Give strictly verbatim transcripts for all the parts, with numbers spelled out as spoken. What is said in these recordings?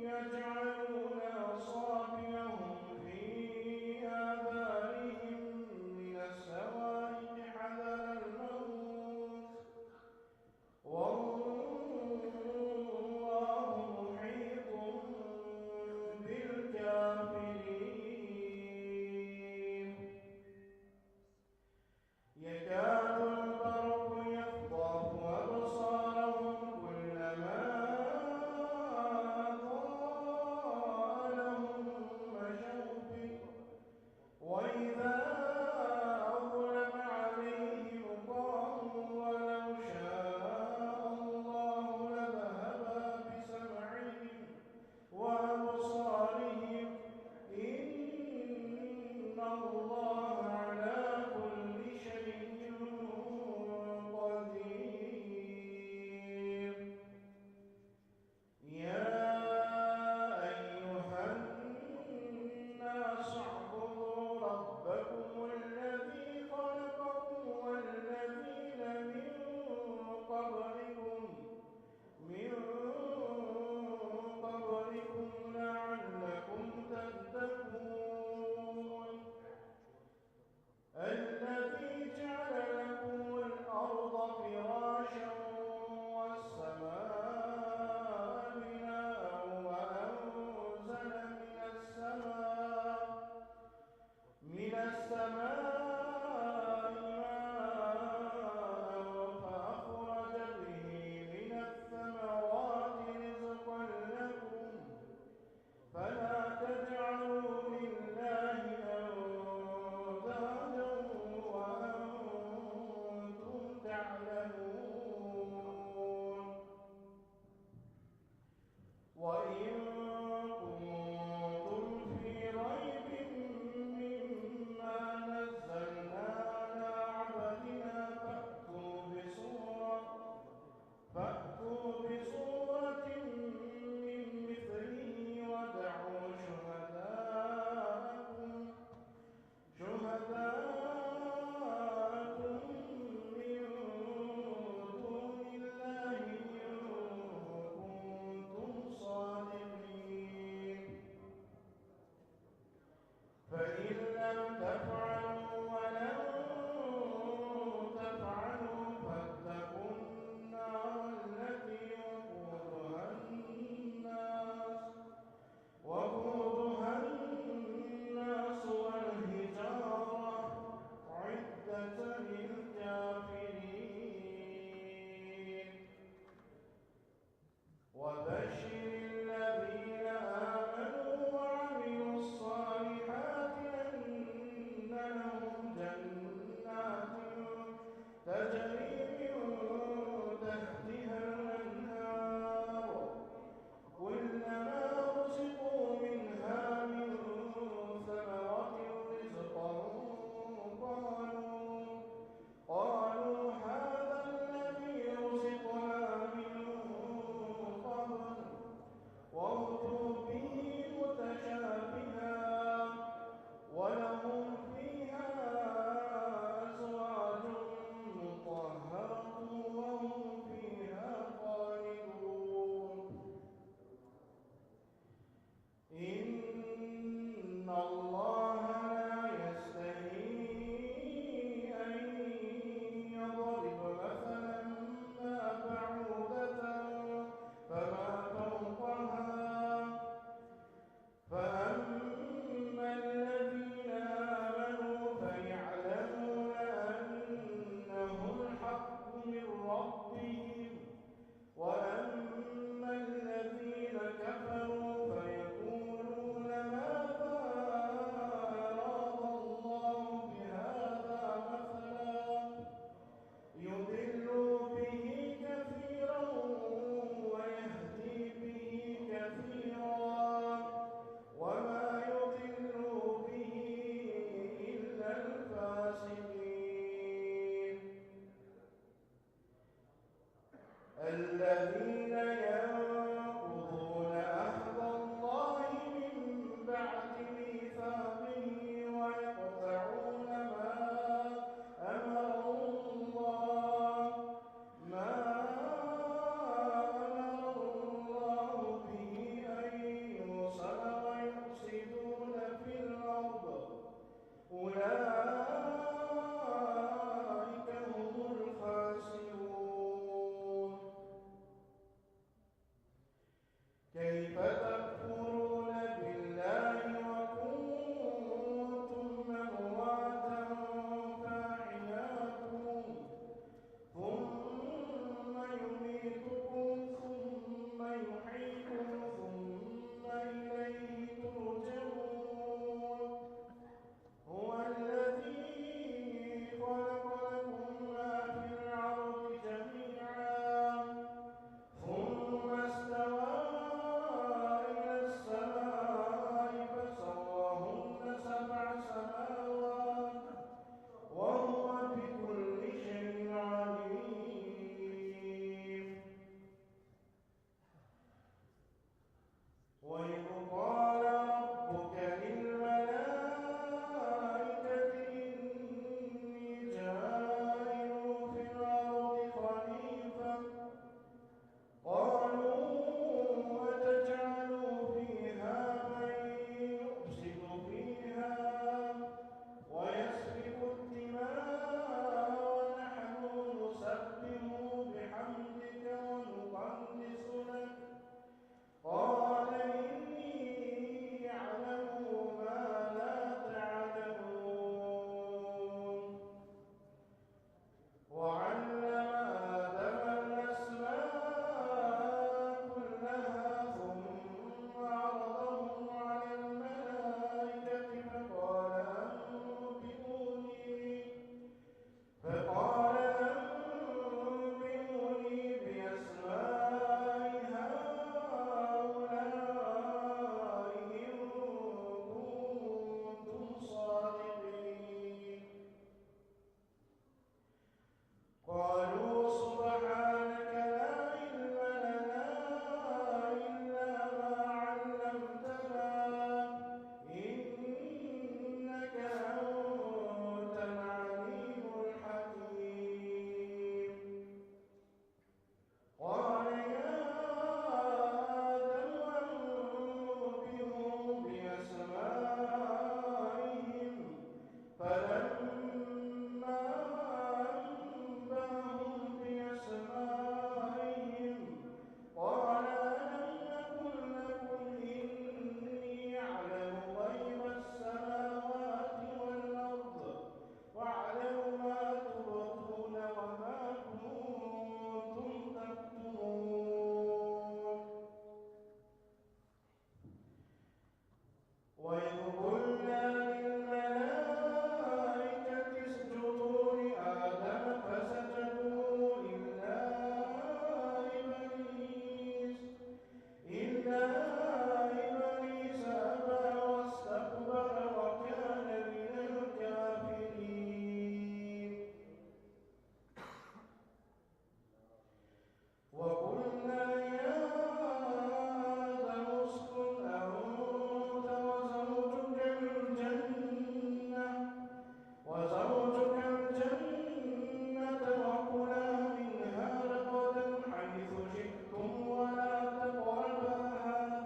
يجعلون أصابعهم في آذانهم من الصواعق حذر الموت، والله محيط بالكافرين. يكاد البرق يخطف أبصارهم، كلما أضاء كيف تكفرون بالله وكنتم أمواتا فأحياكم ثم يميتكم ثم يحييكم ثم إليه ترجعون. هو الذي خلق لكم ما في الأرض جميعا ثم استوى إلى السماء فسواهن سبع سماوات وهو بكل شيء عليم. وإذ قال ربك للملائكة إني جاعل في الأرض خليفة قالوا أتجعل فيها من يفسد فيها ويسفك الدماء ونحن نسبح بحمدك ونقدس لك قال إني أعلم ما لا تعلمون. وعلم آدم الأسماء كلها ثم عرضهم على الملائكة فقال أنبئوني فقال أنبئوني بأسماء هؤلاء إن كنتم صادقين. قالوا سبحانك لا علم لنا إلا ما علمتنا إنك أنت العليم الحكيم. قال يا آدم أنبئهم بأسمائهم فلما أنبأهم بأسمائهم قال ألم أقل لكم إني أعلم غيب السماوات والأرض وأعلم ما تبدون وما كنتم تكتمون. وإذ قلنا للملائكة اسجدوا لآدم فسجدوا إلا إبليس إلا إبليس أبى واستكبر وكان من الكافرين. وقلنا يا آدم اسكن أنت وزوجك الجنة وزوجك الجنة وكلا منها رغدا حيث شئتم ولا تقربا هذه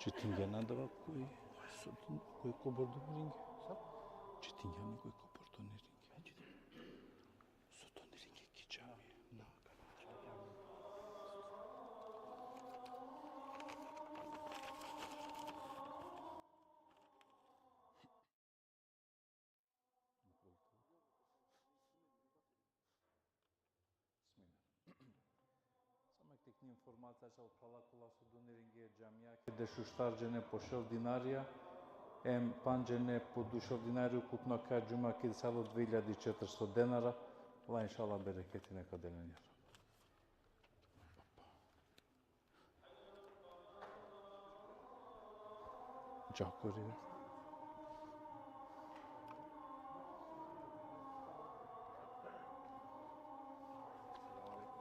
Čitingena adava koj so, koj kobor doniringe. Sa? Čitingena koj kobor doniringe. So doniringe ki džamija. Na. Samo jek tikni informacija, ačhal phrala kola so doniringe džamija, kede šuštar džene po šel dinarija, em pandž džene po du šel dinarija ukupno ka džuma, kede salo dve iljadi četiristo denara, la inšallah bereketi neka del len. Džakuri.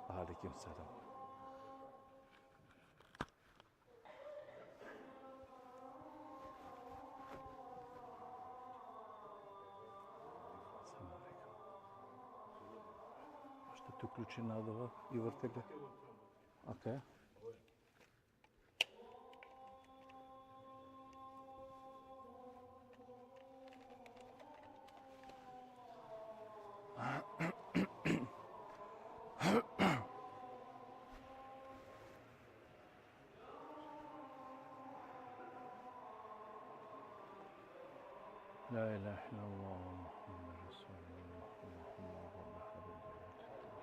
Alejkum selam. Selam alejkum. Možete te uključina adava i vrtelja. Okej. لا إله إلا الله محمد رسول الله. اللهم رب هذه الدعوة التامة.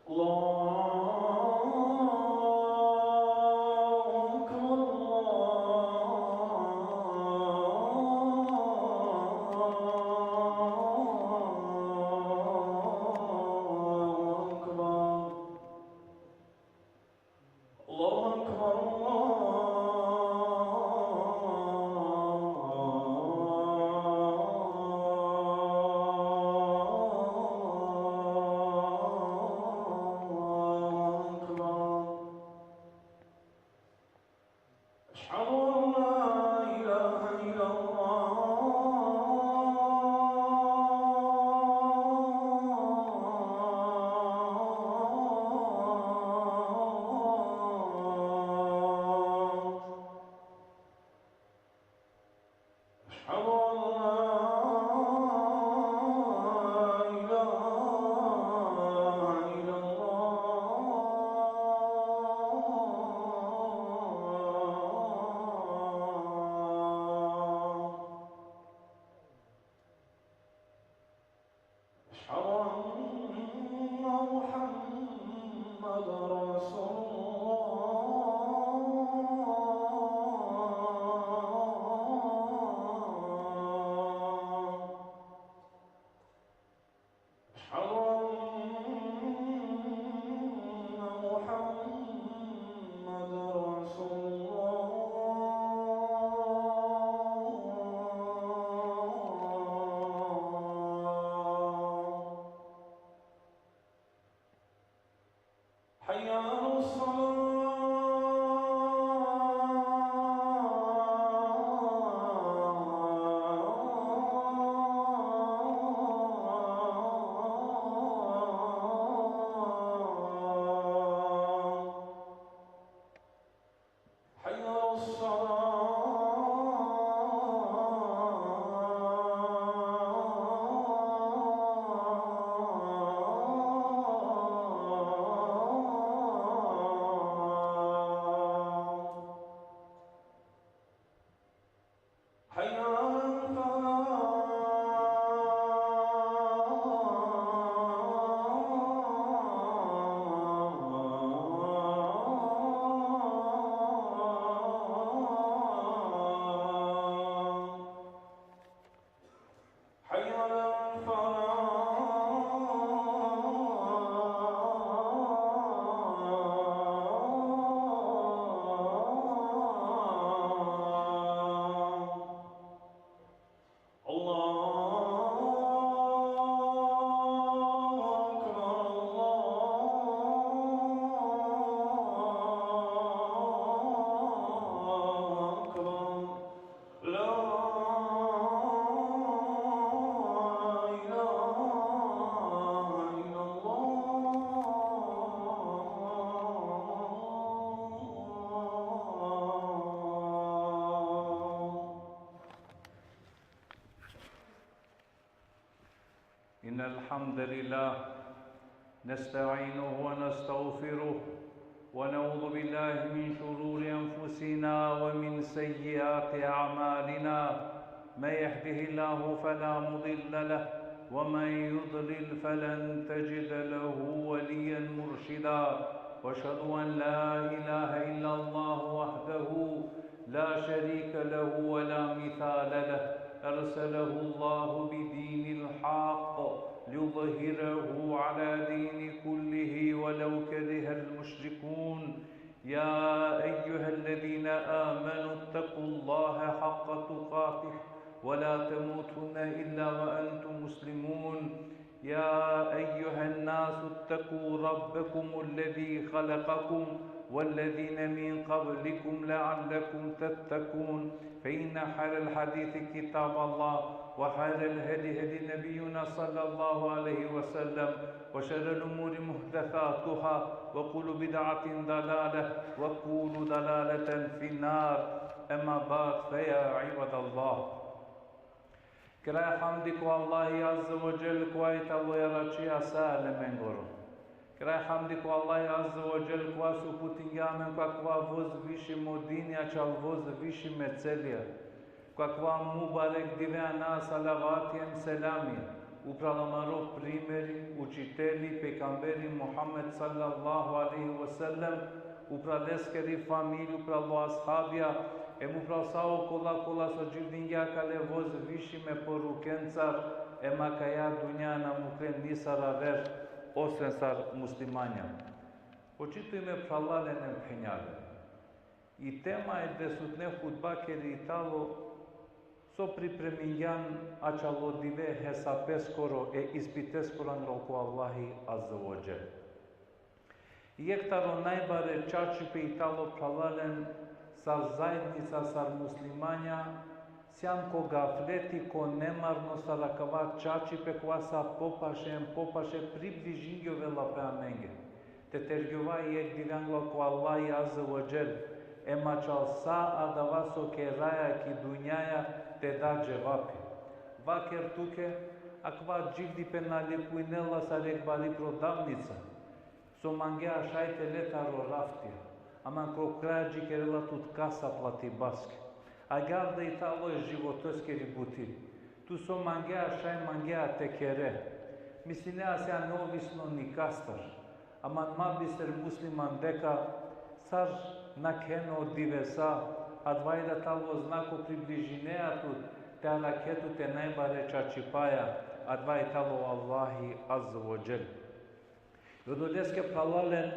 الله أكبر، الله أكبر، الله أكبر، الله أكبر. أشهد أن لا إله إلا الله. أشهد أن لا إله إلا الله. أشهد أن محمدا رسول الله. أشهد أن محمدا رسول الله. حي على الصلاة. حي على الصلاة. حي على الفلاح. حي على الفلاح. الله أكبر، الله أكبر. لا إله إلا الله. إن الحمد لله نستعينه ونستغفره، ونعوذ بالله من شرور أنفسنا ومن سيئات أعمالنا. من يهده الله فلا مضل له، ومن يضلل فلن تجد له وليا مرشدا. وأشهد أن لا إله إلا الله وحده لا شريك له ولا مثال له، أرسله الله بدين الحق ليظهره على دين كله ولو كره المشركون. يا أيها الذين آمنوا اتقوا الله حق تقاته ولا تموتن إلا وأنتم مسلمون. يا أيها الناس اتقوا ربكم الذي خلقكم والذين من قبلكم لعلكم تتقون. فإن خير الحديث كتاب الله، وخير الهدي هدي نبينا صلى الله عليه وسلم، وشر الأمور محدثاتها، وكل بدعة ضلالة، وكل ضلالة في النار. أما بعد، فيا عباد الله. Kraj hamdi ko Allahi Azze ve Dželle, kova i talo jaračija sa alemengoro. Kraj hamdi ko Allahi Azze ve Dželle, kova so uputingja amen ko akava voz višimo dinja, čal voz višime celija. Ko akava mubarek dive ana salavati em selami. Upral amaro primeri, učiteli, pejgamberi Muhammed sallallahu alejhi ve sellem, upral leskeri familija, upral o ashabija, em upral sa okola kola so dživdingje akale vozvišime porukencar, em akaja dunja na mukle nisar aver, osven sar muslimanja. Počitujme phralalen em phenjalen. I tema e desutne hutbakeri i talo so pripremingjan ačhalo dive hesapeskoro e ispiteskoro angro ko Allahi Azze ve Dželle. Jekh taro najbare čačipe i talo phralalen sar zaednica, sar muslimanja, sijam ko gafleti, ko nemarnost sar akava čačipe kova sa popaše em popaše približingjovela pe amenge. Te tergjova jekh dive anglo ko Allahi Azze ve Dželle, em ačhal sa adava so keraja ki dunjaja te da dževapi. Vaker tuke, akava dživdipe na likujnela sar jekh bari prodavnica so mangea šaj te le taro raftija, ama ko kraj džikerela tut kasa platibaske. Agjaar da i talo e životeskeri buti. Tu so mangea šaj mangea te kere. Mislinea sija neovisno nikastar. Ama ma bister musliman deka sar nakhena o divesa, adava i da talo znako približinea tut te arakhe tut e najbare čačipaja, adava i talo Allahi Azze ve Dželle. Odoleske phralalen,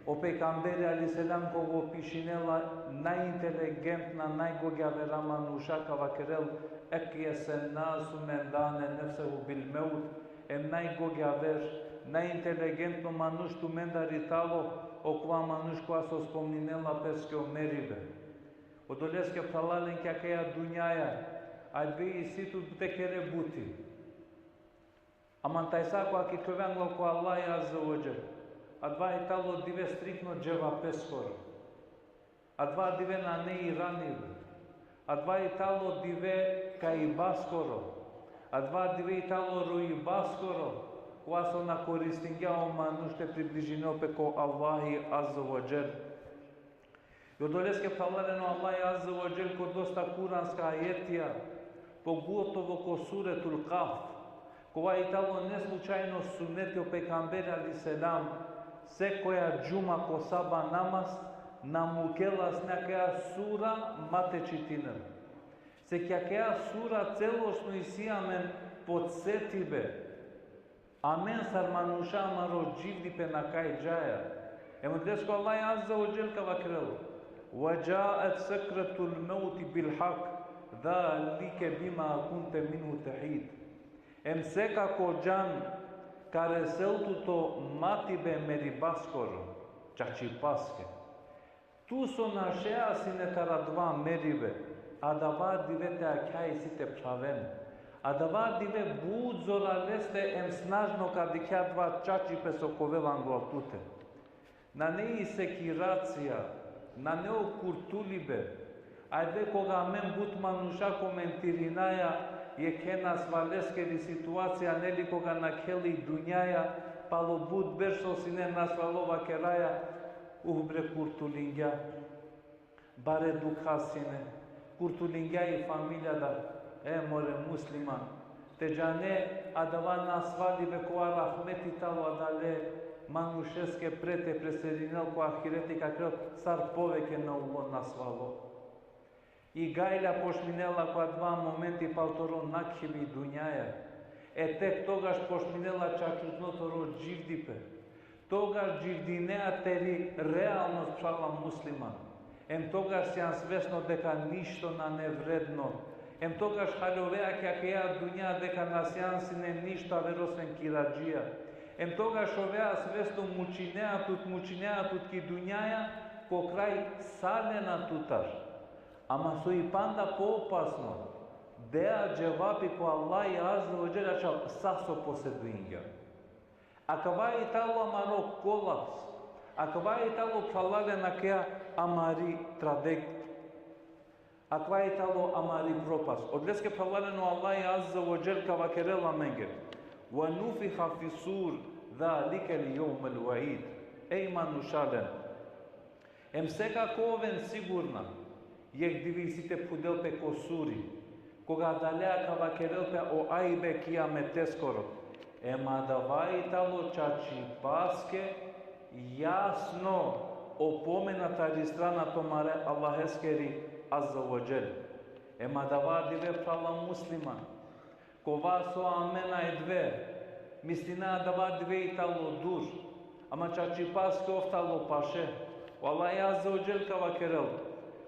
o pejgamberi alejhi selam kova opišinela najinteligentna, najgogjavera manuša, ka vakerel: "Ejesen nasu men dane nefsehu bil mevt", em najgogjaver, najinteligentno manuš tumendar i talo okova manuš kova so spomninela peske o meribe. Odoleske phralalen, ki akaja dunjaja, adive isi tut te kere buti. Ama tajsa kova ka iklove anglo ko Allahi Azze ve Dželle, adava i talo dive striktno dževapeskoro. Adava dive nane iranibe. Adava i talo dive kaibaskoro. Adava dive i talo roibaskoro, kova so na koristingja o manuš te približinel pe ko Allahi Azze ve Dželle. I odoleske phralalen, o Allahi Azze ve Dželle ko dosta kuranska ajetija, pogotovo ko Suretul Kahf, kova i talo neslučajno suneti o pejgamberi alejhi selam, sekoja džuma ko saba namaz, na mukela sine akaja sura ma te čitinel. Se ki akaja sura celosno isi amen podsetibe. Amen sar manuša, amaro dživdipe na kaj džaja. Em odoleske o Allahi Azze ve Dželle ka vakerel: "Ve džaet sekretul mevti bil hak, zalike bima kunte minhu tehid." Em sekako džan ka resel tut o matibe meribaskoro, čačipaske. Tu so našea sine taro adava meribe, adava dive te akhja isi te phraven. Adava dive but zoraleste em snažno ka dikhe adava čačipe so ka ovel anglo tute. Nane i sekiracija, nane o kurtulibe. Ajde, koga amen but manuša komentirinaja jekhe nasvaleskeri situacija, neli, koga nakhela i dunjaja, palo but berš so sine nasvalo, vakeraja: "Uh bre, kurtulingja. Bare dukha sine, kurtulingja i familija da." E more musliman, te džane, adava nasvalibe kova rahmeti talo adale manušeske pre te preserinel ko ahireti, ka kerel sar poveke na ulo nasvalo. I gajla pošminela ko adava momenti pal toro nakhibe i dunjaja. E tek togaš pošminela čačutno toro dživdipe. Togaš dživdinea teri realnost, phrala musliman. Em togaš sian svesno deka ništo nane vredno. Em togaš haljovea ki akaja dunja deka na sian sine ništo aver osven kiradžija. Em togaš ovea svesno mučinea tut, mučinea tut ki dunjaja, ko kraj salena tutar. Ama so i panda poopasno, dea dževapi ko Allahi Azze ve Dželle, ačhal sa so poseduingja. Akava i talo amaro kolaps. Akava i talo, phralalen, akaja amari tragedija. Akava i talo amari propast. Odoleske, phralalen, o Allahi Azze ve Dželle ka vakerel amenge: "Ve nufiha fis-sur, zalikel jevmul ve'id." Ej manušalen, em sekako oven sigurna, jekh dive isi te phudel pe ko suri. Koga adalea ka vakerel pe o ajbe kijameteskoro. Em adava i talo čačipaske jasno opomena tari strana tumare Allaheskeri Azze ve Dželle. Em adava dive, phrala musliman, kova so amen ajde mislina adava dive i talo dur, ama čačipaske ov talo paše. O Allah Azze ve Dželle ka vakerel: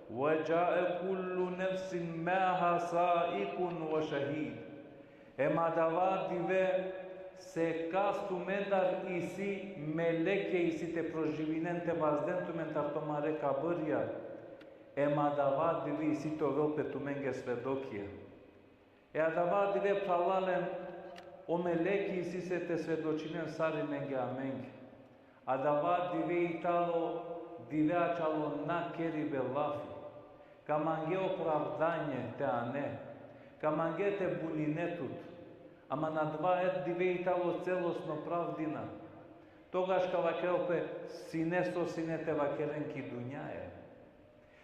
وجاءت كل نفس معها سائق وشهيد. Em adava dive sekas tumendar isi meleke, isi te proživinen, te vazden tumen tar tumare kabrija. Em adava dive isi te ovel pe tumenge svedokija. E adava dive, phralalen, o meleki isi se te svedočinen sarinenge amenge. Adava dive i talo dive ačhalo na keribe lafi. Ka mange opravdanje te ane. Ka mange te bunine tut. Ama adava dive i talo celosno pravdina. Togaš ka vakerel pe sine so sine te vakeren ki dunjaja.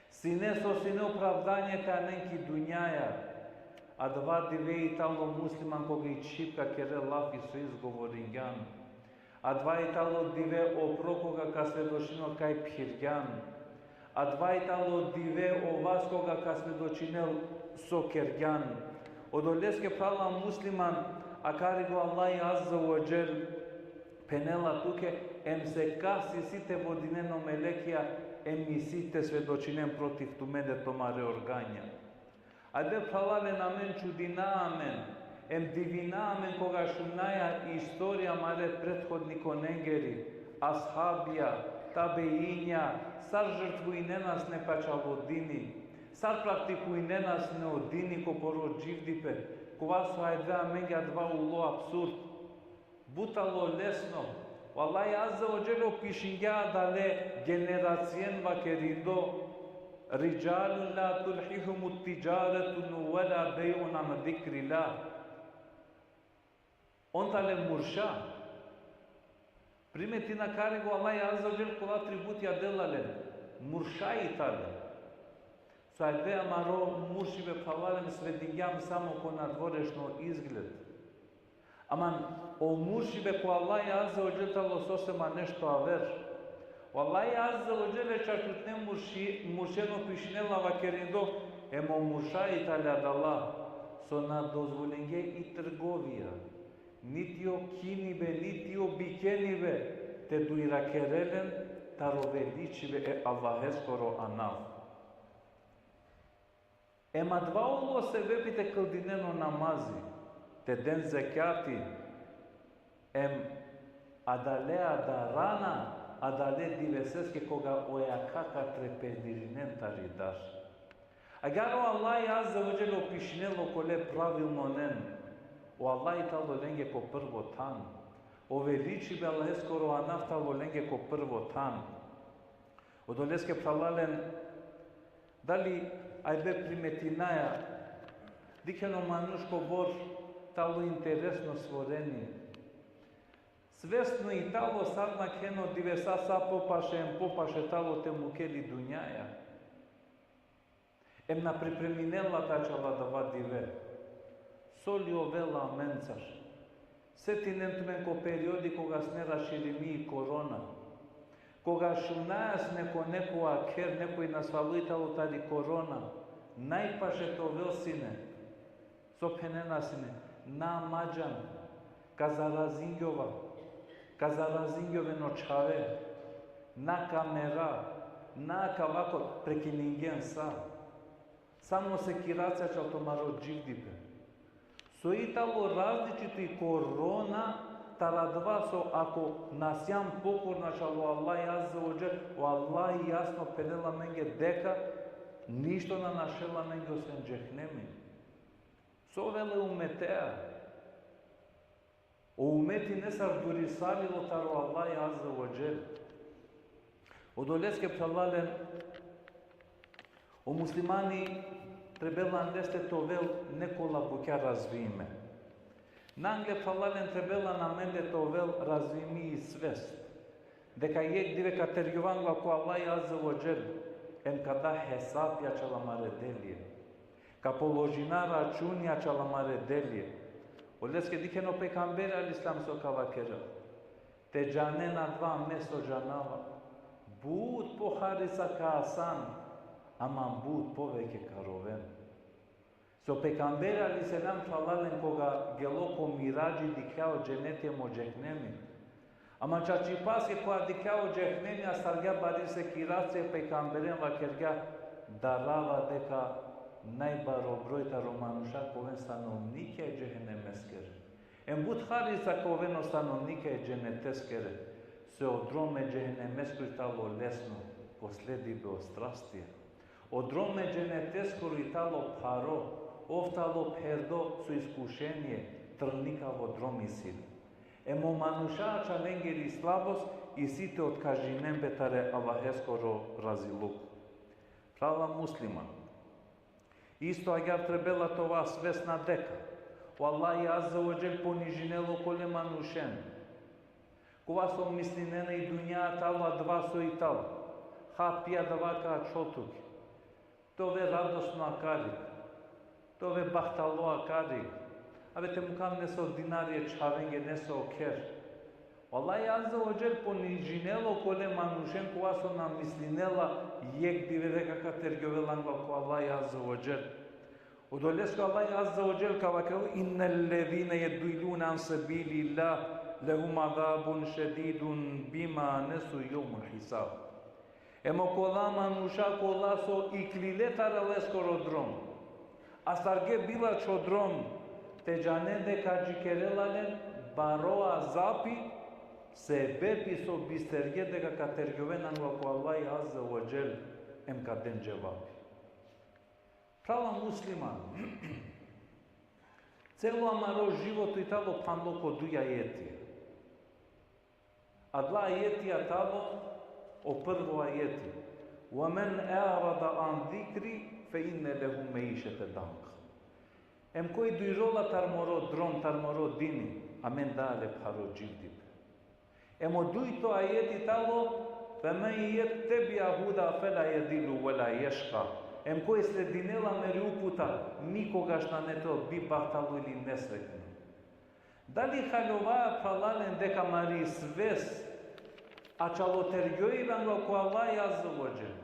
Sine so sine opravdanje te anen ki dunjaja. Adava dive i talo musliman koga i čhib ka kere lafi so izgovoringjan. Adava i talo dive opro koga ka svedočinel kaj phirgjan. Adava i talo dive o vas koga ka svedočinel so kergjan. Odoleske, phrala musliman, akari o Allah Azze ve Dželle phenela tuke, em sekas isi te vodinen o melekija, em isi te svedočinen protiv tumende, tumare organja. Ajde, phralalen, amen čudina amen, em divina amen koga šunaja istorija amare prethodnikonengeri, ashabija, tabeinja, sar žrtvujnena sine ko ačhalo dini, sar praktikujnena sine o dini ko poro dživdipe, kova so ajde amenge adava ulo apsurd. But talo lesno. O Allah Azze ve Dželle opišingja adale generacijen vakerindo: رجال لا تلهيهم تجارة ولا بيع عن ذكر الله. On tale murša. Primetina akari o Allah Azze ve Dželle kola atributi dela len. Murša i tale. So ajde amaro muršibe, phralalen, svedingjam samo ko nadvorešno izgled. Aman o muršibe ko Allah Azze ve Dželle talo sosema nešto aver. O Allah Azze ve Dželle čačutne murši, muršen opišinela vakerindo: em o murša i tale adala so na dozvolingje i trgovija, niti o kinibe, niti o bikenibe te dujrakerel len taro veličibe e Allaheskoro anav. Em adava ulo sebepi te kldinen o namazi, te den zekjati, em adalea darana adale diveseske koga o jakha ka trepenirinen tari dar. Agjaar o Allah Azze ve Dželle opišinela okole pravilnonen, o Allah i talo lenge ko prvo than, o veličibe Allaheskoro anav talo lenge ko prvo than. Odoleske, phralalen, dali ajde primetinaja, dikhen o manuš kobor talo interesno stvorenie. Svesno i talo sar nakhena o divesa sa popaše em popaše talo te mukel i dunjaja. Em na pripreminela pe ačhal adava dive. So li ovela amencar? Setinen tumen ko periodi koga sine raširimi i korona. Koga šunaja sine ko neko akher, nekoj nasvalujtalo tari korona, najpaše te ovel sine. So phenena sine: na madžan, ka zarazingjova, ka zarazingjovena o čhave, na kamera, na kavako, prekiningjen sa. Samo sekiracija ačhal tumaro dživdipe. So i talo različito i korona taro adava so ako na sian pokorna ačhal o Allah Azze ve Dželle, o Allah jasno phenela amenge deka ništo na našela amenge osven džehnemi. So ovela e umetea? O umeti nesar durisalilo taro Allah Azze ve Dželle. Odoleske, phralalen, o muslimani trebela leste te ovel nekola bukja razvime. Nangle, phralalen, trebela amende te ovel razvimi i svest. Deka jekh dive ka tergjova angla ko Allah Azze ve Dželle, em ka da hesapi ačhal amare delija. Ka položina računi ačhal amare delje. Oleske dikhen o pejgamberi alejhi selam so ka vakerel. Te džanen adava me so džanava. But po harica ka asan, ama but poveke ka roven. So pejgamberi alejhi selam, phralalen, koga gelo ko miradži, dikhja o dženeti em o džehenemi. Ama čačipaske koga dikhja o džehenemi, astargja bari sekiracija, pejgamberen vakergja: Darava deka najbaro broj taro manuša ka oven stanovnikija e džehenemeskere. Em but harica ka oven o stanovnikija e dženeteskere. Se o drom e džehenemeskoro i talo lesno, ko sledibe o strastija. O drom e dženeteskoro i talo pharo, ov talo pherdo, so iskušenie, trnikavo drom isi le. Em o manuša ačhavengeri slabost isi te otkažinen pe tari Allaheskoro raziluk. Phrala musliman, isto agjaar trebela te ova svesna deka o Allahi Azze ve Dželle ponižinela okole manušen kova so mislinena i dunjaja talo adava so i talo. Ha, pi, adava ka ačhol tuke. Te ove radosno akari. Te ove bahtalo akari. Abe te mukhav nesavo dinari e čhavenge, nesavo kher. O Allahi Azze ve Dželle ponižinela okole manušen kova so na mislinela jekh dive deka ka tergjovela angla ko Allahi Azze ve Dželle. Odoleske o Allahi Azze ve Dželle ka vakerel: Innellezine yudillune an sebilillah lehum azabun šedidun bima nesu jevmel hisab. Em okola manuša kola so iklile taro leskoro drom, astarge bilačho drom, te džanen deka adžikerela len baro azapi, sebepi so bisterge deka ka tergjoven angla ko Allahi Azze ve Dželle, em ka den dževapi. Phrala musliman, celo amaro životo i talo phandlo ko duj ajeti. Adala ajetija talo, o prvo ajeti: Ve men e'rade an zikri fe inne lehu meišeten danka. Em koj dujrola tar moro drom, tar moro dini, amen dava le pharo dživdipe. Em o dujto ajeti talo: Ve men jettebi hudaje fe la jedillu ve la ješka. Em koj sledinela meri uputa, nikogaš nane te ovel bibahtalo ili nesretno. Dali haljovaja, phralalen, deka amari svest ačhalo tergjoibe angla ko Allahi Azze ve Dželle?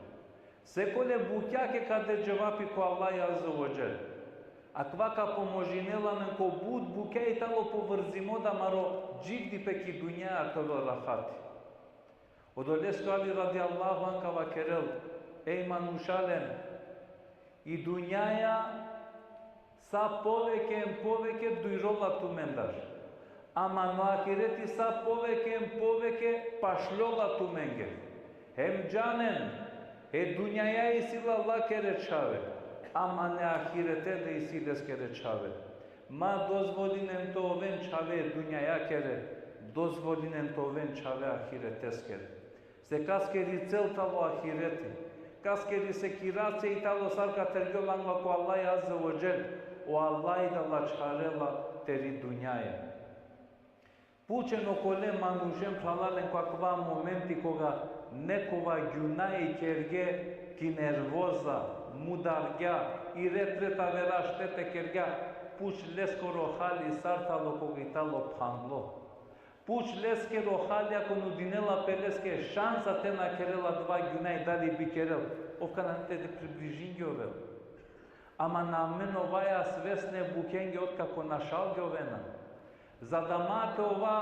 Sekole bukjake ka de dževapi ko Allahi Azze ve Dželle. Akava ka pomožinel amen ko but bukja i talo povrzimo da amaro dživdipe ki dunjaja te ovel rahati. Odoleske o Ali radijallahu anh ka vakerel: Ej manušalen, i dunjaja sa poveke em poveke dujrola tumendar. Ama o ahireti sa poveke em poveke pašljola tumenge. Hem džanen, e dunjaja isi la lakere čhave, ama e ahireti le isi leskere čhave. Ma dozvolinen te oven čhave e dunjajakere, dozvolinen te oven čhave ahireteskere. Se kaskeri cel talo ahireti, kaskeri sekiracija i talo sar ka tergjol angla ko Allahi Azze ve Dželle, o Allahi da lačharela teri dunjaja. Pučen okole manušen, phralalen, ko akava momenti koga nekova gjunahi kerge ki nervoza, mudargja, i ret ret avera štete kergja, puč leskoro hali sar talo koga i talo phandlo. Puč leskoro hali, ako nudinela pe leske šansa te na kerel adava gjunahi, dali bi kerel, ov ka nane te približingjovel. Ama na amen ovaja svesne bukjenge otkako našalgjovena. Za da ma te ova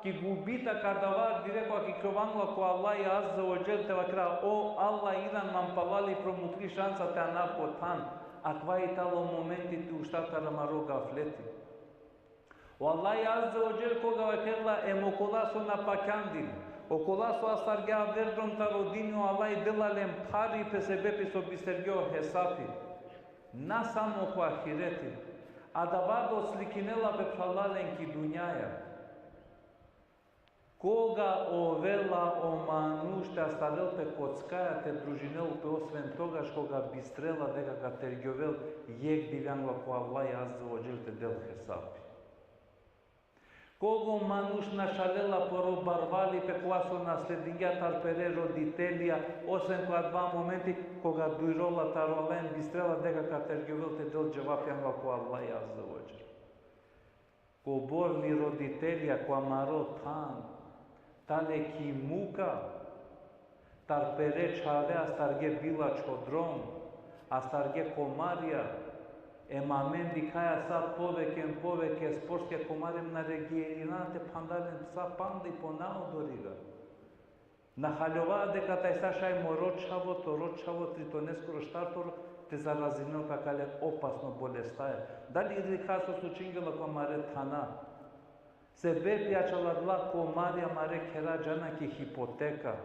ki gubitak, adava direktno ka ikljovav angla ko Allahi Azze ve Dželle, te vakera: O Allah, iran man palali, promukli šansa te anav po than. Akava i talo momenti te uštav taro amaro gafleti. O Allahi Azze ve Dželle koga vakerela em okola so na pakjandin, okola so astargja aver drom taro dini, o Allahi dela len phari pe sebepi so bistergja o hesapi. Na samo ko ahireti, adava da oslikinela pe, phralalen, ki dunjaja. Koga ovela o manuš te astarel pe kockaja, te družinel pe, osven togaš koga bistrela deka ka tergjovel jekh dive angla ko Allahi Azze ve Dželle te del hesapi. Kogo manuš našalela poro barvalipe kova so nasledingja tar pere roditelja, osven ko adava momenti koga dujrola taro Allah em bistrela deka ka tergjovel te del dževapi angla ko Allah azze ve dželle. Kobor li roditelja, ko amaro than, tane ki muka, tar pere čhave astarge bilačho drom, astarge komarja, em amen dikhaja sa poveke em poveke sportske komarja, em na reagirina te phandalen sa panda i po naodoriga. Na haljova deka tajsa šaj moro čhavo, toro čhavo, tritoneskoro, štartoro, te zarazinel pe akale opasno bolestaja. Dali dikha so slučingjola ko amare thana. Sebepi ačhal adala komarja amare khera džana ki hipoteka.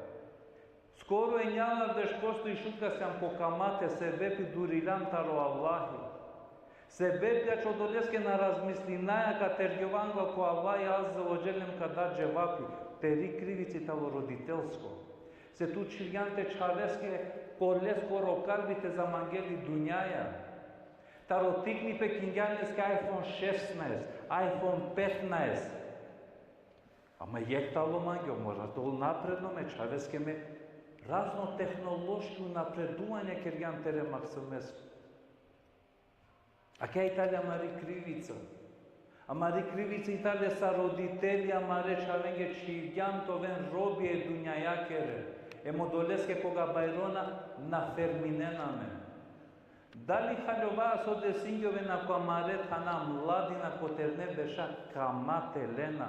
Skoro enjavardeš posto i Šutka sijam ko kamate, sebepi duriljam taro Allahi. Sebepi ačhal odoleske na razmislinaja ka tergjova angla ko Allahi azze ve dželle em ka da dževapi, teri krivica i tano roditelsko. Se tu čhivgjan te čhaveske ko leskoro kalbi te zamangel i dunjaja. Taro tikni pe kingjan leske iPhone šesnaest, iPhone petnaest. Ama jekh tano mangel, mora te ol napredno me čhaveske me razno tehnološki unapreduvanja kergjan tere maksumesku. Akaja i tane amari krivica. Amari krivica i tane sa roditelja amare čhavenge čhivgjan te oven robija e dunjajakere. Em odoleske koga bajrona na ferminena amen. Dali haljova so desingjovena ko amare thana, mladina ko terne berša kamate lena.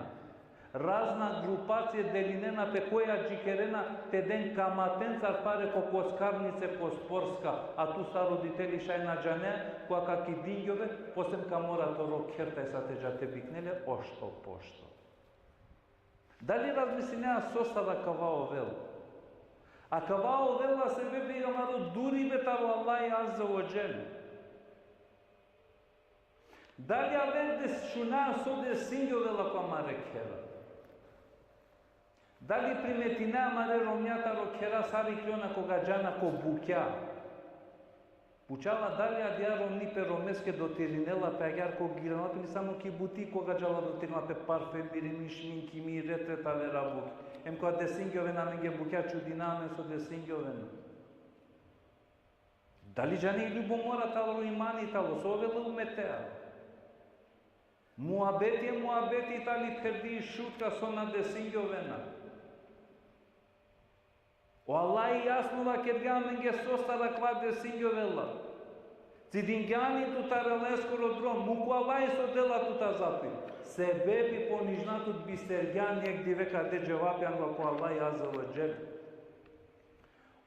Razna grupacije delinena pe, koj adžikerena te den kamatencar pare ko kockarnice, ko sportska, a tu sa roditeli šaj na džane, koga ka kidingjove, posle ka mora toro kher tajsa te dža te bikne le ošto pošto. Dali razmislinea so sar akava ovel? Akava ovela sebepi amaro duribe taro Allahi azze ve dželle. Dali aver des šunea so desingjovela ko amare khera? Dali primetinea amare romnja taro khera sar iklona koga džana ko bukja? Pučela dali adija romni pe romeske dotirinela pe agjaar ko giranela pe ili samo ki buti koga džala dotirinela pe parfemiri, mi šminkimi, retre tavera bukja. Em koga desingjovena amenge bukja, čudina amen so desingjovena. Dali džane i ljubomora taro imani tano, so ovela umetea? Muabeti e muabeti, tani pherdi i Šutka so na desingjovena. O Allahi jasno vakergja amenge so sar akava desingjovela. Cidingjan li tut taro leskoro drom, muko Allahi so dela tut azapi. Sebepi ponižna tut, bistergjan, jekh dive ka de dževapi angla ko Allahi azze ve dželle.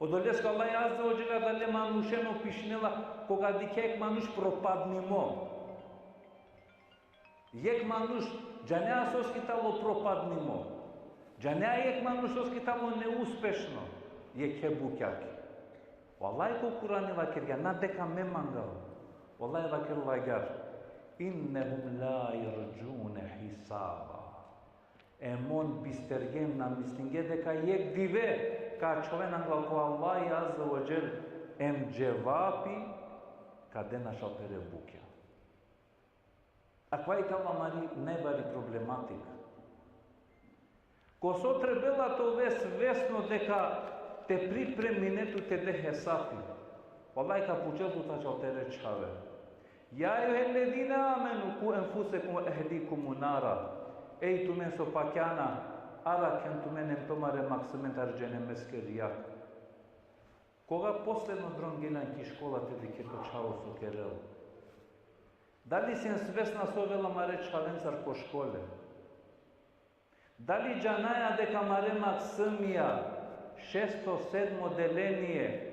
Odoleske Allahi azze ve dželle adale manušen opišinela, koga dikhe jekh manuš propadnimo. Jekh manuš, džanea soske tano propadnimo? Džanea jekh manuš soske tano neuspešno? Jekhe bukjake. Vallahi ko Kurani vakergja, na deka me mangava. Vallahi vakerela agjaar: Innehum la jerđune hisaba. Em on bistergje, na mislinge deka jekh dive ka ačhoven angla ko Allahi azze ve dželle, em dževapi ka den ašal pere bukja. Akava i tano amari najbari problematika. Ko so trebela te ove svesno deka te pripremine tu te de hesapi. Vallahi ka pučel tut ačhal tere čhave. Ja ejjuhellezine amenu ku enfusekum ve ehlikumu nara. Ej tumen so pakjana, arakhen tumen em tumare maksumen taro dženemeskeri jag. Koga posledno drom gelan ki škola te dikhe to čhavo so kerel? Dali sen svesna so ovela amare čhavencar ko škole? Dali džanaja deka amare maksumija, šesto, sedmo delenie,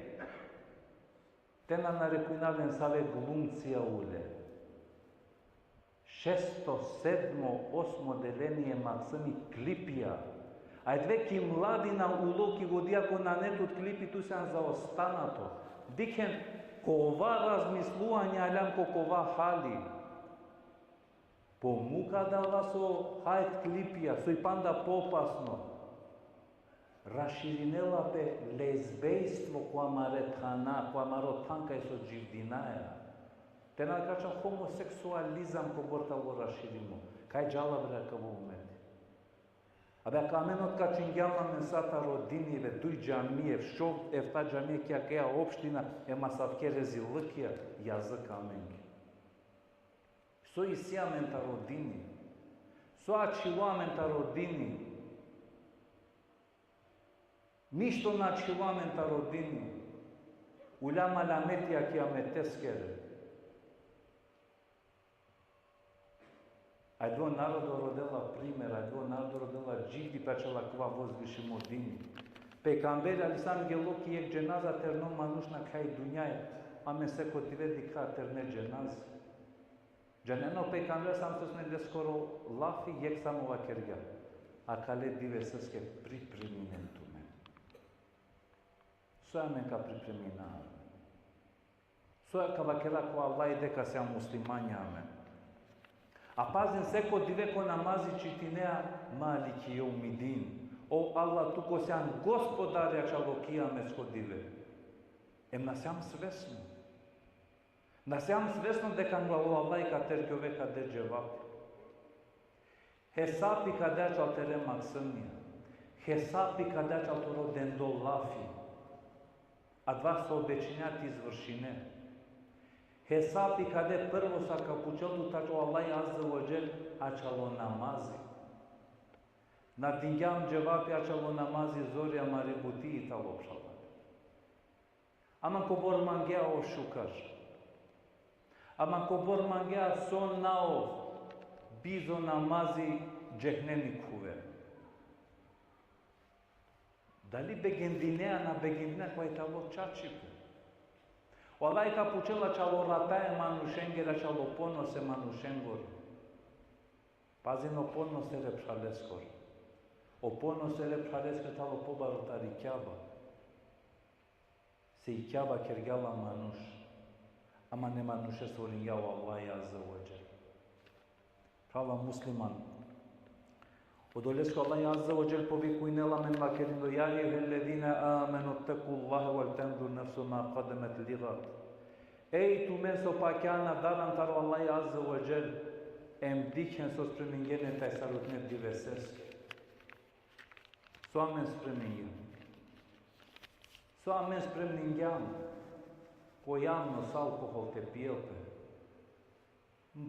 te na narekujnav len save glumcija ule. Šesto, sedmo, osmo delenie maksumi klipija. Ajde ki mladina ulo, ki godija ko nane tut klipi, tu sian zaostanato. Dikhen kova razmisluvanje aljam, ko kova hali. Po muka adava so hajt klipija, so i panda poopasno. Raširinela pe lezbejstvo ko amare thana, ko amaro than kaj so dživdinaja. Te na kačha homoseksualizam kobor tano raširimo. Kaj džala bre akava umet. Abe ka amen otkad čingjam amen sa taro dini, ve duj džamije, šov efta džamije ki akaja opština, em asavke rezilukija, jazuk amenge. So isi amen taro dini? So ačhilo amen taro dini? Ništo na ačhilo amen taro dini. Ulja malametija kijameteskere. Adava narodo rodela primer, adava narodo rodela dživdipe, ačhal akava vozvišimo dini. Pejgamberi alejhi selam gelo ki jekh dženaza terno manuš na kaj dunjaja, amen seko dive dikha terne dženaze. Džanen o pejgamberi alejhi selam so sine leskoro lafi, jekh samo vakergja: Akale diveseske pripreminen tumen. So amen ka pripremina? So ka vakera ko Allah deka sijam muslimanja amen? A pazin, seko dive ko namazi čitinea: Maliki jevmiddin. O Allah, tu ko sijam gospodari ačhalo kijametsko dive. Em na sijam svesno. Na sijam svesno deka o Allah ka tergjove, ka de dževapi. Hesapi ka de ačhal tere maksumija. Hesapi ka de ačhal toro dendo lafi. Adava so obećinea te izvršine. Hesapi ka de prvo sar ka pučel tut o Allah azze ve dželle ačhalo namazi. Na dingjam dževapi ačhalo namazi, zori amari buti i talo, phralalen. Ama kobor mangea o šukar. Ama kobor mangea so na ov, bizo namazi džehnemi khuve. Dali begendinea, na begendinea, kova i talo čačipe. O Allah ka pučel ačhalo rata e manušengere, ačhalo ponos e manušengoro. Pazin, o ponos tere phraleskoro. O ponos tere phraleskoro talo pobaro tari Kjaba. Se i Kjaba kergja la manuš, ama e manuše stvoringja o Allah azze ve dželle. Phrala musliman, odoleske o Allah azze ve dželle povikujnela amen vakerindo: Ja ejuhellezine amenu tekullahe vel tendur nefsu ma kaddemet ligad. Ej tumen so pakjana, daran taro Allah azze ve dželle, em dikhen so spremingjen tajsarutne diveseske. So amen spremingjem? So amen spremingjem? Ko javno sa alkohol te pijel pe.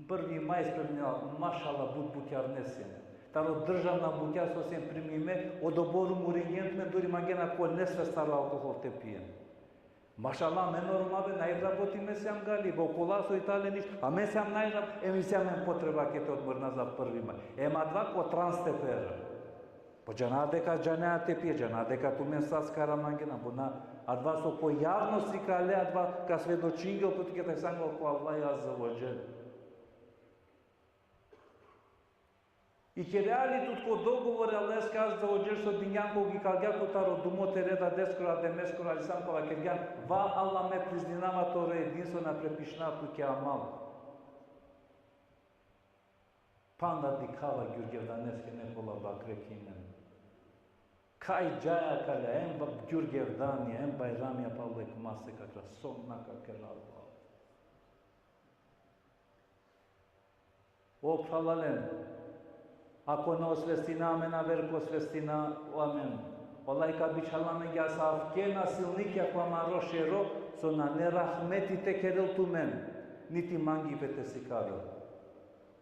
Prvi maj spremingjem, mašala, but bukjarne sien. Taro državna bukja so sien primime, odobor umuringjen tumen, duri mangena ko nesvest taro alkohol te pijen. Mašala, amen o Roma be najrabotime sijam gali, be okola so i tale ništo, amen sijam najrab, em isi amen potreba keda te odmorina za prvi maj. Em adava ko trans te pera. Po džana deka džanea te pije, džana deka tumen saskara mangena, bona, adava so ko javno sikale, adava ka svedočingel tut keda sangel ko Allah azze ve dželle. I kerea li tut ko dogovor e Allaheske azze ve dželle so dingjan koga ikalgja tut taro dumo tere dadeskoro, Ademeskoro alejhi selam, kola kergjan: Va Allah, me priznava toro edinstvo, na prepišinava tuke amal. Panda dikhava Gjurgevdaneske, nekola bakre kinen. Kaj džaja kale, em ba-, Gjurgevdani, em Bajramija, palo jekh masek akala, so na ka kera Allah. O phralalen, ako na osvestina amen, aver ka osvestina amen. Vallahi ka bičhal amenge asavke nasilnikija ko amaro šero, so nane rahmeti te kerel tumen, niti mangipe te sikavel.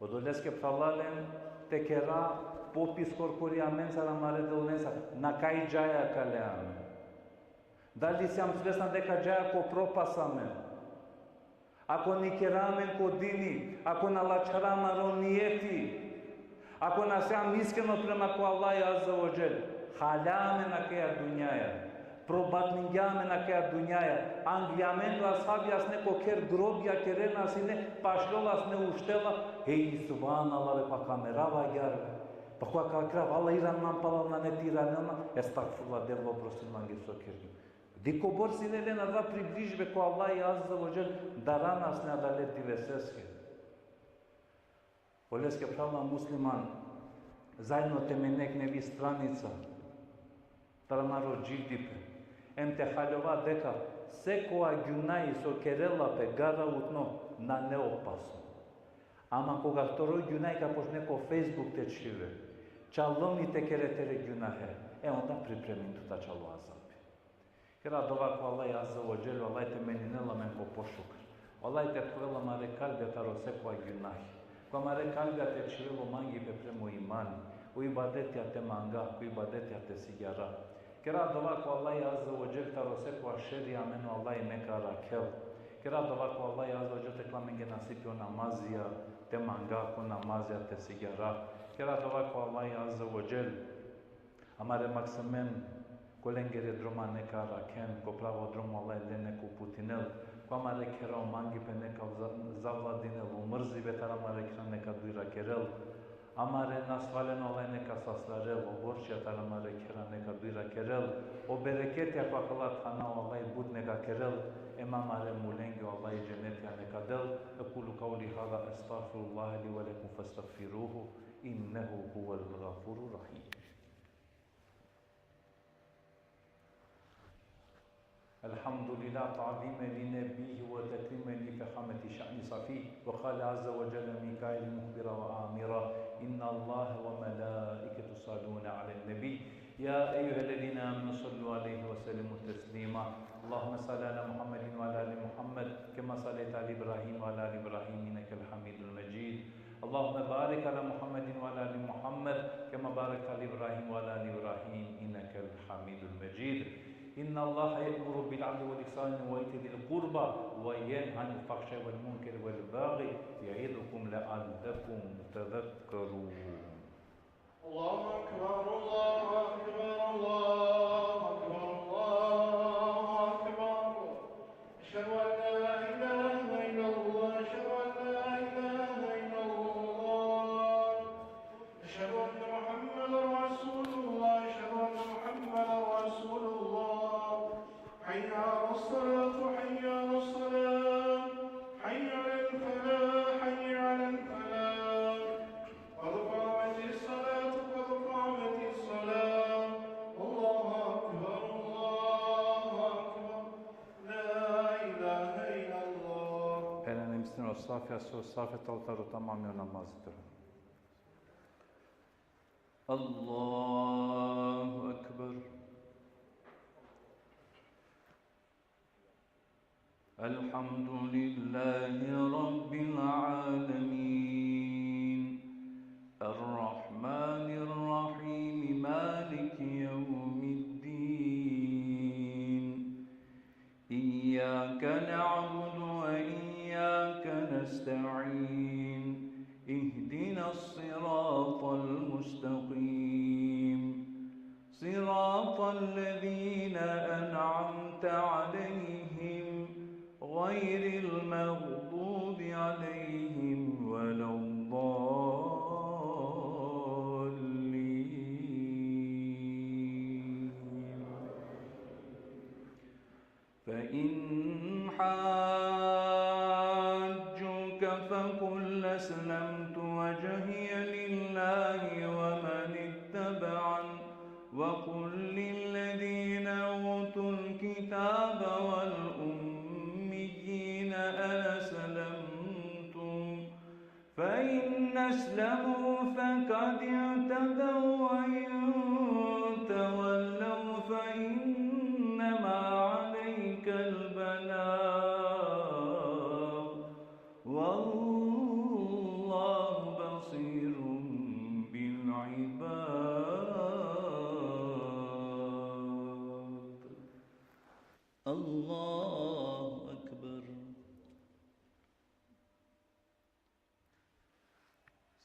Odoleske phralalen, te kera popis korkori amencar, amare delulencar, na kaj džaja kale amen. Dali sijam svesna deka džaja ko propast amen? Ako na ikera amen ko dini, ako na lačhara amaro nijeti, ako na sijam iskreno prema ko Allah azze ve dželle, halja amen akaja dunjaja, probatningja amen akaja dunjaja, anglja amendar ashabija sine ko kher, grobija kerena sine, pašljola sine, uštela, hej, subhanallah, be, pa ka merav agjaar, be. Pa kova ka kerav, Allah, iran man palal, nane te iranel man, estagfirullah, Devle oprostin mange so kergjum. Dikh kobor sine len adava približibe ko Allah azze ve dželle, darana sine adale diveseske. Oleske, phrala musliman, zajedno te mene jekh nevi stranica taro amaro dživdipe. Em te haljova deka sekova gjunahi so kerela pe garavutno nane opasno. Ama koga toro gjunahi ka počne ko Facebook te čhive, Čalon li te kere tere gjunahe, e onda pripremin tu ta čalo azabi. Kera dova ko Allah Azze ve Dželle, Allah te meninel amen ko pošukr. Allah te phuvela amare kalbja taro sekova gjunahi. Ko amare kalbja te čhivel o mangipe prema o imani, o ibadetja te manga, ko ibadetja te sigjara. Kera dova ko Allah Azze ve Dželle taro sekova šeri amen o Allah neka arakhel. Kera dova ko Allah Azze ve Dželle te kerel amenge nasipi o namazija te manga, ko namazija te sigjara. Kera dova ko Allah Azze ve Dželle amare maksemen ko lengere droma neka arakhen, ko pravo dromo Allah le neka uputinel, ko amare khera o mangipe neka za-, zavladinel, o mrzibe taro amare khera neka dujra kerel, amare nasvalen o Allah neka saslarel, o borčija taro amare khera neka dujra kerel, o bereketja ko akala thana o Allah but neka kerel, em amare mulenge o Allah dženetja neka del. أقول قولي هذا أستغفر الله لي ولكم فاستغفروه إنه هو الغفور الرحيم. الحمد لله تعظيما لنبيه وتكريما لفخامة شأن صفيه. وقال عز وجل ميقالا مخبرا وآمرا: إن الله وملائكته يصلون على النبي، يا أيها الذين آمنوا صلوا عليه وسلموا تسليما. اللهم صل على محمد وعلى آل محمد كما صليت على إبراهيم وعلى آل إبراهيم إنك الحميد المجيد. اللهم بارك على محمد وعلى آل محمد كما باركت على إبراهيم وعلى آل إبراهيم إنك الحميد المجيد. إن الله يأمر بالعدل والإحسان وإيتاء ذي القربى وينهى عن الفحشاء والمنكر والبغي يعظكم لعلكم تذكرون. الله أكبر، الله أكبر، الله أكبر، الله أكبر. أشهد أن لا إله إلا الله، أشهد أن لا إله إلا الله. أشهد أن محمدا رسول الله، أشهد أن محمدا رسول الله. حي على الصلاة، حي على الصلاة، حي على الفلاح، حي على الفلاح. قد قامت الصلاة، قد قامت الصلاة. الله أكبر، الله أكبر. لا إله إلا الله. Phenena e mislin o safja, so safja talo taro tamami o namazit. الله أكبر. الحمد لله رب العالمين. الرحمن الرحيم. مالك يوم الدين. إياك نعبد وإياك نستعين. اهدنا الصراط المستقيم. صراط الذين أنعمت عليهم غير المغضوب عليهم ولا الضالين. فإن حاجوك فقل أسلمت وجهي لله ومن اتبعن، وقل للذين أوتوا الكتاب والأميين أأسلمتم فإن أسلموا فقد اهتدوا وإن تولوا فإنما عليك البلاغ والله بصير بالعباد. الله أكبر.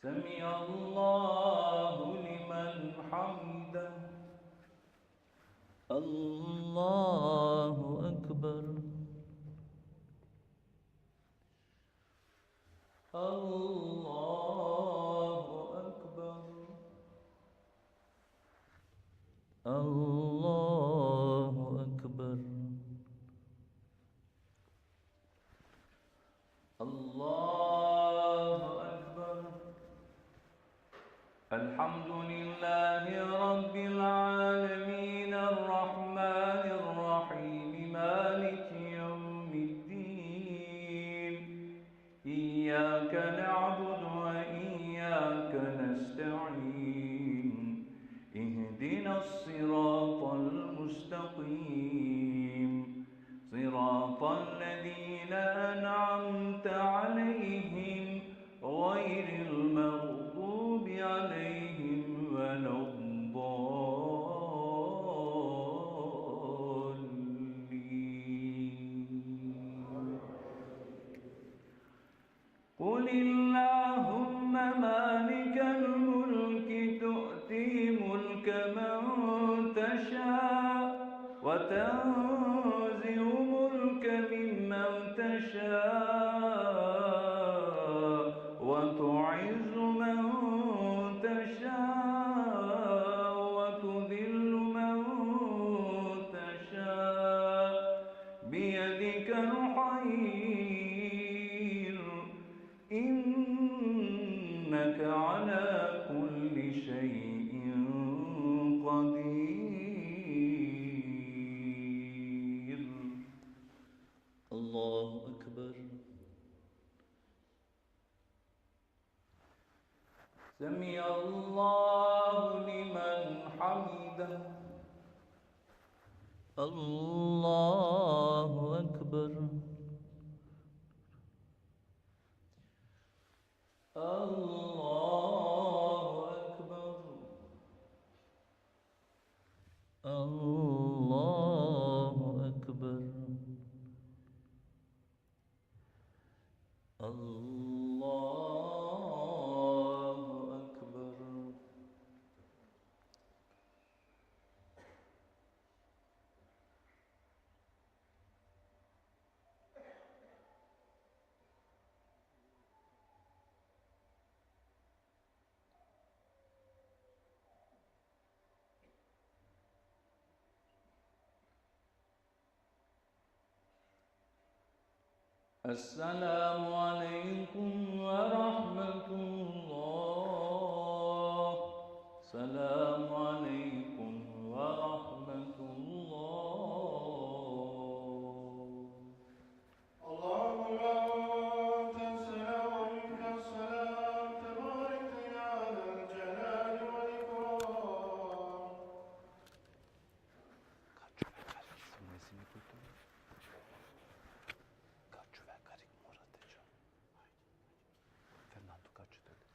سمع الله لمن حمده. الله أكبر. الله أكبر. الله أكبر. الله أكبر. الحمد لله رب العالمين، الرحمن الرحيم، مالك يوم الدين. إياك نعبد وإياك نستعين. الصراط المستقيم، صراط الذين أنعمت عليهم، غير المغضوب عليهم ولا الضالين. قل اللهم مالك الملك، تؤتي الملك من تشاء، وتنزع الملك ممن تشاء، وتعز من تشاء، وتذل من تشاء، بيدك الخير، إنك على كل شيء قدير. الله أكبر. سمع الله لمن حمده. الله أكبر. الله أكبر. الله أكبر. الله أكبر. السلام عليكم ورحمة الله. السلام عليكم ورحمة الله. اللهم أنت السلام ومنك السلام، تباركت يا ذا الجلال والإكرام. Kaçu ve Karik, isimli ismi duydun mu? Kaçu ve Karik, Murat Ece. Fernando Kaçu dedi.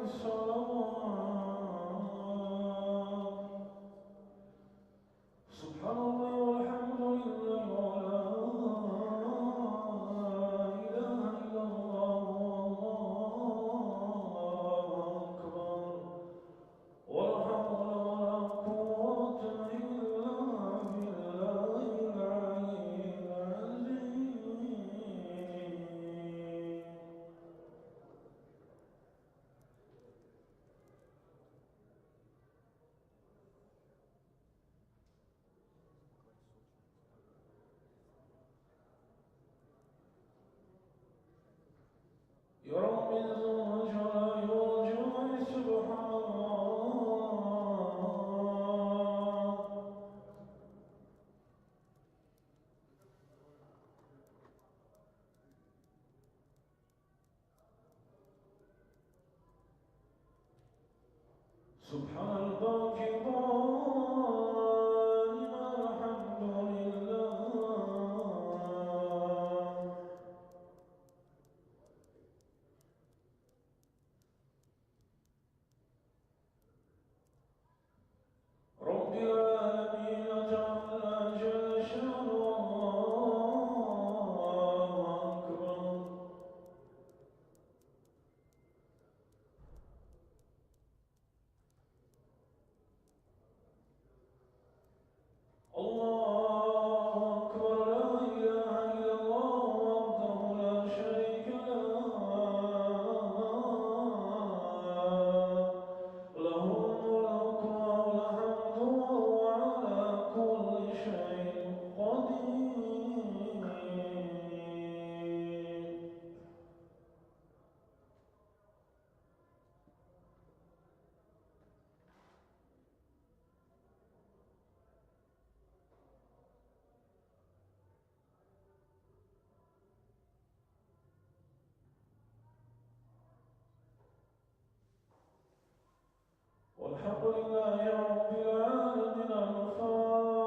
الصلاة. سبحان الله والحمد لله ولا إله إلا الله والله أكبر. ولا حول ولا قوة إلا بالله العلي العظيم. يا رب ذو الجلال والجمال، سبحان الله. سبحان الباقي دائما، الحمد لله. رب العالمين تعالى جل شانه، الله أكبر. الله أكبر، لا إله إلا الله وحده لا شريك له، له الملك وله الحمد وهو على كل شيء قدير. والحمد لله رب العالمين. الفاتحة.